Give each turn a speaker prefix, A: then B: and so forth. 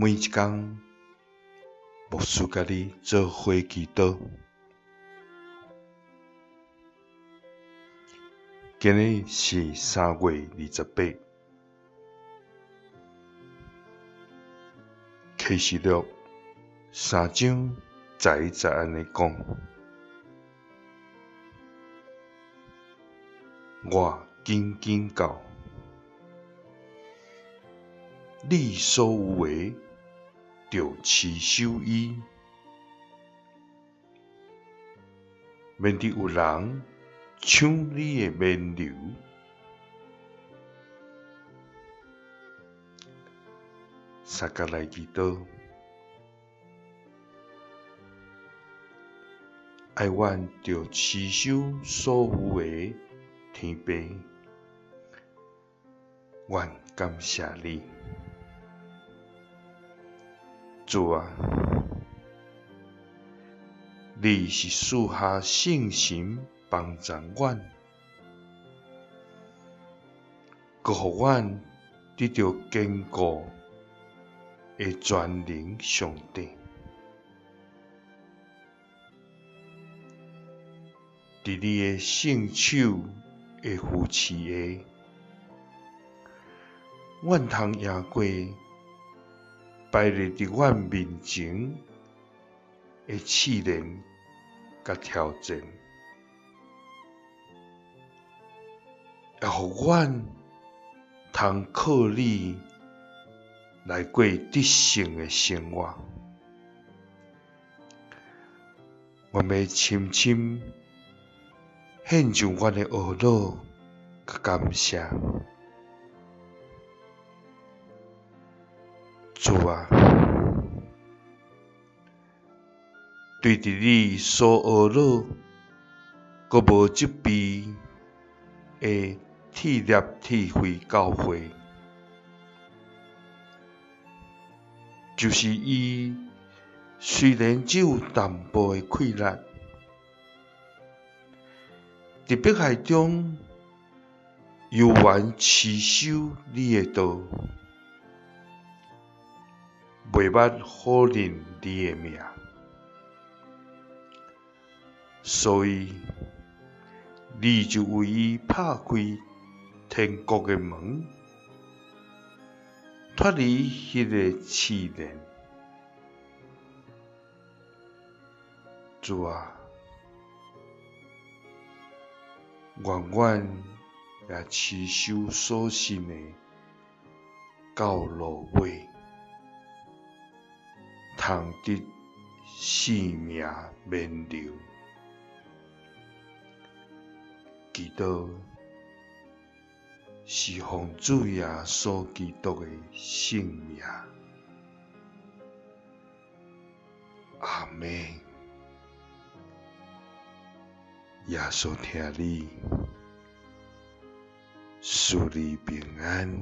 A: 每一工，牧師佮你做伙祈禱。今日是3月28，啟示錄3章11節按呢講：我緊緊到，你所有的，著持守伊，免得有人搶你的冕旒。相佮來祈禱，愛阮著持守所有的天父，阮感謝你，主啊，你是賜下聖神幫助阮，閣予阮得著堅固的全能上帝。佇你的聖手的扶持下，阮通贏過擺列佇阮面前的試煉佮挑戰，也予阮通靠你來過得勝的生活。阮欲深深獻上阮的懊惱佮感謝。主啊，對佇你所懊惱、閣無責備的鐵立鐵非教會，就是伊雖然只有淡薄的氣力，佇迫害中猶原持守你的道，袂捌否認你的名，所以你就為伊拍開天國的門，脫離彼个試煉。主啊，願阮也持守所信的到落尾，通得性命冕旒。祈禱是奉主耶穌基督的聖名。阿們。耶穌疼你，賜你平安。